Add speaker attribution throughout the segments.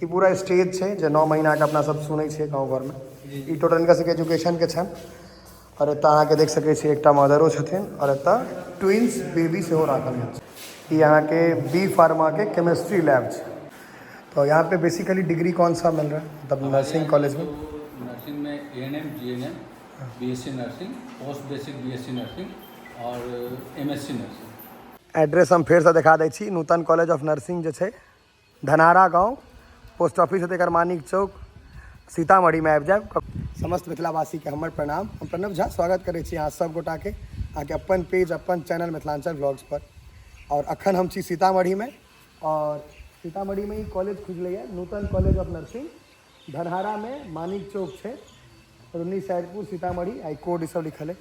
Speaker 1: ई पूरा स्टेज छै जे 9 महीनाके अपना सब सुनै छियै गाँव घरमे। ई टोटल हिनका सबके एजुकेशनके छनि। आओर एतऽ अहाँके देख सकै छी, एकटा मदरो छथिन आओर एतऽ ट्विन्स बेबी सेहो राखल गेल छै। ई अहाँके बी फार्माके केमिस्ट्री लैब छै। तो यहाँ पे बेसिकली डिग्री कौन सा मिल रहा है, मतलब नर्सिंग कॉलेज में?
Speaker 2: तो नर्सिंग में ANM, GNM, BSc nursing, post basic BSc nursing और एमएससी नर्सिंग।
Speaker 1: एड्रेस हम फेरसँ देखा दै छी। नूतन कॉलेज ऑफ नर्सिंग जे छै, धनहारा गाँव, पोस्ट ऑफिस हेतै एकर, मानिक चौक, सीतामढ़ीमे आबि जायब। समस्त मिथिलावासीके हमर प्रणाम। हम प्रणव झा स्वागत करै छी अहाँ सब गोटाके अहाँके अपन पेज, अपन चैनल मिथिलाञ्चल व्लॉग्स पर। आओर अखन हम छी सीतामढ़ीमे आओर सीतामढ़ीमे ई कॉलेज खुजलैए, नूतन कॉलेज ऑफ नर्सिंग। धनहारामे मानिक चौक छै, रुन्नी सैदपुर, सीतामढ़ी। आ ई कोड ई सब लिखल है।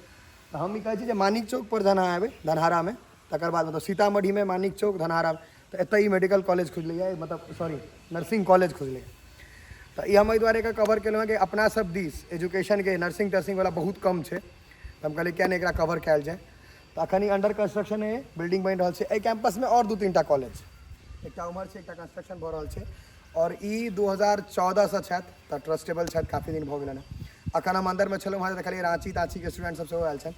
Speaker 1: तऽ हम ई कहै छी जे मानिक चौक पर जहन अहाँ एबै धनहारामे, तकर बाद मतलब सीतामढ़ीमे मानिक चौक, धनहारा, तऽ एतऽ ई मेडिकल कॉलेज खुजलैए, मतलब सॉरी, नर्सिंग कॉलेज खुजलैए। तऽ ई हम एहि दुआरे एकर कवर केलहुँ हँ कि अपना सब दिस एजुकेशनके नर्सिंग तर्सिंग वाला बहुत कम छै। तऽ हम कहलियै, किया नहि एकरा कवर कयल जाय? तऽ अखन ई अंडर कंस्ट्रक्शन है, बिल्डिंग बनि रहल छै। एहि कैंपसमे आओर दू तीन टा कॉलेज छै। एकटा उम्हर छै, एकटा कंस्ट्रक्शन भऽ रहल छै। आओर ई 2014सँ छथि, तऽ ट्रस्टेबल छथि, काफी दिन भऽ गेलनि हँ। अखन हम अन्दरमे छलहुँ हँ तऽ देखलियै राँची ताँचीके स्टूडेंट सब सेहो आयल छनि,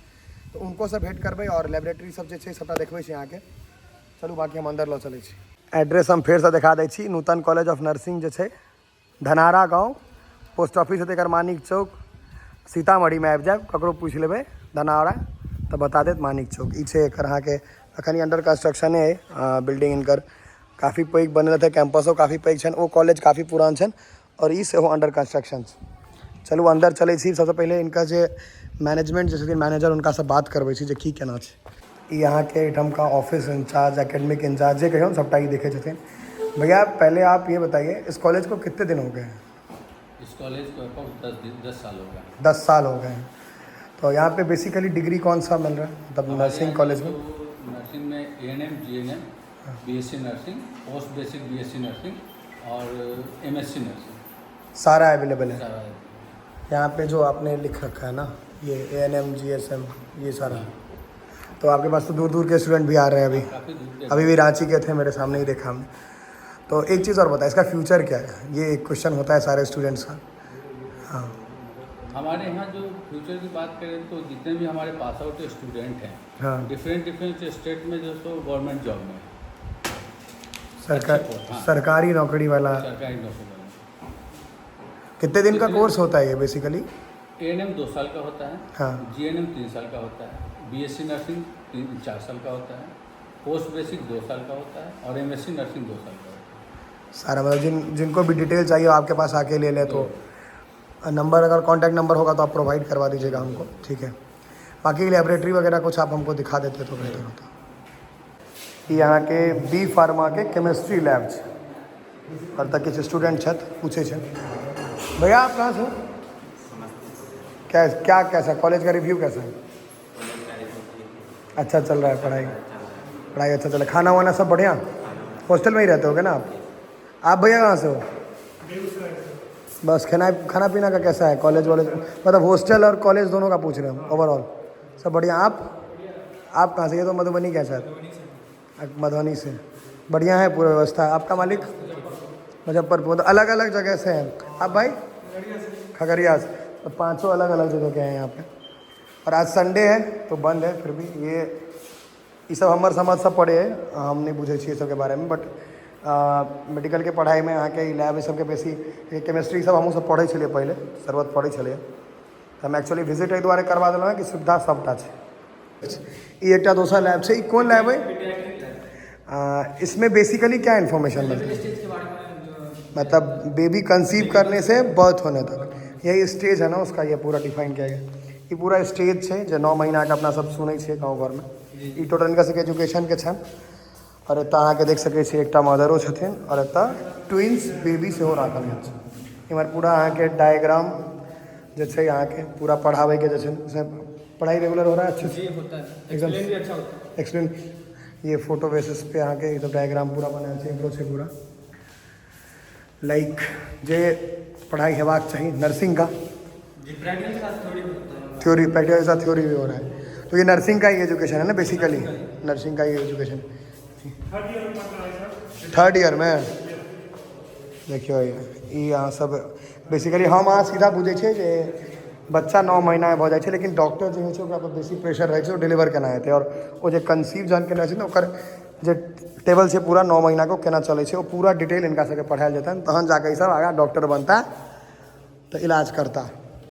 Speaker 1: तऽ हुनको भेँट करबै आओर लेबोरेटरी सब जे छै, सबटा देखबै छी अहाँके। चलू, बाकी हम अन्दर लऽ चलै छी। एड्रेस हम फेरसँ देखा दै छी। नूतन कॉलेज ऑफ नर्सिंग जे छै, धनहारा गाँव, पोस्ट ऑफिस हेतै एकर, मानिक चौक, सीतामढ़ीमे आबि जायब। ककरो पूछि लेबै धनहारा तऽ बता देत मानिक चौक। ई छै एकर अहाँके। अखन ई अंडर कंस्ट्रक्शने अइ। बिल्डिंग हिनकर काफी पैघ बनल छै, कैंपसो काफी पैघ छनि। ओ कॉलेज काफी पुरान छनि आओर ई सेहो अंडर कंस्ट्रक्शन छै। चलू, अन्दर चलै छी। सबसँ पहिले हिनकर जे मैनेजमेंट जे छथिन, मैनेजर, हुनकासँ बात करबै छी जे की केना छै। ई अहाँके एहिठामका office in charge, academic in charge जे कहियौ, सबटा ई देखै छथिन। भैया, पहले आप ये बताइए, इस कॉलेज को कितने दिन हो गए हैं?
Speaker 2: इस कॉलेज को अप्रॉक्स 10 दिन, 10 साल हो गए।
Speaker 1: 10 साल हो गए हैं। तो यहाँ पे बेसिकली डिग्री कौन सा मिल रहा है, मतलब नर्सिंग कॉलेज में?
Speaker 2: तो नर्सिंग में ANM, GNM, BSc nursing, post basic BSc nursing और एमएससी नर्सिंग।
Speaker 1: सारा अवेलेबल है?
Speaker 2: सारा।
Speaker 1: यहाँ पे जो आपने लिख रखा है ना, ये एएनएम, जीएसएम, ये सारा। तो आपके पास तो दूर दूर के स्टूडेंट भी आ रहे हैं अभी?
Speaker 2: काफ़ी दूर के।
Speaker 1: अभी भी रांची के थे, मेरे सामने ही देखा हमने। तो एक चीज़ और बताए, इसका फ्यूचर क्या है? ये एक क्वेश्चन होता है सारे स्टूडेंट्स का, हाँ।
Speaker 2: हमारे यहाँ जो फ्यूचर की बात करें तो जितने भी हमारे पास आउट स्टूडेंट हैं, डिफरेंट डिफरेंट स्टेट में जो सो गवर्नमेंट जॉब में है।
Speaker 1: सरकार
Speaker 2: हाँ।
Speaker 1: सरकारी नौकरी वाला।
Speaker 2: सरकारी नौकरी वाला।
Speaker 1: कितने दिन का कोर्स होता है ये बेसिकली?
Speaker 2: एएनएम 2 साल का होता है। जीएनएम 3 साल का होता है। बीएससी नर्सिंग 3-4 साल का होता है। पोस्ट बेसिक 2 साल का होता है और एमएससी नर्सिंग 2 साल का होता है।
Speaker 1: सारा, मतलब जिन जिनको भी डिटेल चाहिए, आपके पास आके ले ले। तो नंबर, अगर कांटेक्ट नंबर होगा तो आप प्रोवाइड करवा दीजिएगा हमको, ठीक है? बाकी लेबोरेटरी वगैरह कुछ आप हमको दिखा देते तो बेहतर होता। ई अहाँके बी फार्माके केमिस्ट्री लैब छै। आओर तऽ किछु स्टूडेंट छथि, पूछै छथि। भैया, आप कहाँ से हो? क्या क्या कैसा कॉलेज का रिव्यू कैसा है? अच्छा चल रहा है पढ़ाई? पढ़ाई अच्छा चल रहा है। खाना वाना सब बढ़िया? हॉस्टल में ही रहते होगे ना आप? आप भैया कहाँ से हो? बस खाना खाना पीना का कैसा है कॉलेज वॉलेज, मतलब हॉस्टल और कॉलेज दोनों का पूछ रहे हैं हम। ओवरऑल सब बढ़िया? आप कहाँ से? ये तो मधुबनी का है शायद। मधुबनी से। बढ़िया है पूरा व्यवस्था आपका मालिक? मुजफ्फरपुर। मतलब अलग अलग जगह से हैं आप भाई? खगड़िया से। तो पांचों अलग अलग जगह के हैं यहाँ पे। और आज संडे है तो बंद है। फिर भी ये सब हमर समझ से परे है, हम नहीं बुझै छियै सबके बारेमे। बट मेडिकलके पढ़ाइमे अहाँके ई लैब, ई सबके बेसी केमिस्ट्री सब हमहूँ सब पढ़ै छलियै पहिले, शरबत पढ़ै छलियै। तऽ हम एक्चुअली विजिट एहि दुआरे करवा देलहुँ हँ कि सुविधा सबटा छै। ई एकटा दोसर लैब छै। ई कोन लैब है? इसमें बेसिकली क्या इन्फॉर्मेशन मिलती है? मतलब बेबी कंसीव करने से बर्थ होने तक, यही स्टेज है ना उसका? ये पूरा डिफाइन किया गया। ई पूरा स्टेज छै जे 9 महीनाके अपना सब सुनै छियै गाँव घरमे। ई टोटल हिनका सबके एजुकेशनके छनि। आओर एतऽ अहाँके देख सकै छी, एकटा मदरो छथिन आओर एतऽ ट्विन्स बेबी सेहो राखल गेल छै। इम्हर पूरा अहाँके डायग्राम जे छै, अहाँके पूरा पढ़ाबैके जे छै से। पढ़ाई रेगुलर हो रहा है अच्छे से?
Speaker 3: जी, होता है।
Speaker 1: एकदम।
Speaker 3: एक्सप्लेन भी अच्छा होता है।
Speaker 1: एक्सप्लेन, ये फोटो बेसिस पे अहाँके ई सब डायग्राम पूरा बनायल छै। इम्हरो छै पूरा, लाइक जे पढ़ाई हेबाक चाही नर्सिंग का।
Speaker 3: जी, प्रैक्टिकल के साथ थ्योरी भी होता है।
Speaker 1: थ्योरी, प्रैक्टिकल के साथ थ्योरी भी हो रहा है। तो ये नर्सिंग का ही एजुकेशन है ना? बेसिकली नर्सिंग का ही एजुकेशन। थर्ड ईयर में। देखियौ, ई अहाँ सब बेसिकली हम अहाँ सीधा बुझै छियै जे बच्चा 9 महीना भऽ जाइ छै, लेकिन डॉक्टर जे होइ छै ओकरा पर बेसी प्रेशर रहै छै, ओ डिलीवर केना हेतै। आओर ओ जे कंसीव जहन केने छै ने, ओकर जे टेबल छै पूरा 9 महीनाके, ओ केना चलै छै, ओ पूरा डिटेल हिनका सबके पढ़ायल जेतनि, तहन जाकऽ ई सब आगाँ डॉक्टर बनता तऽ इलाज करता।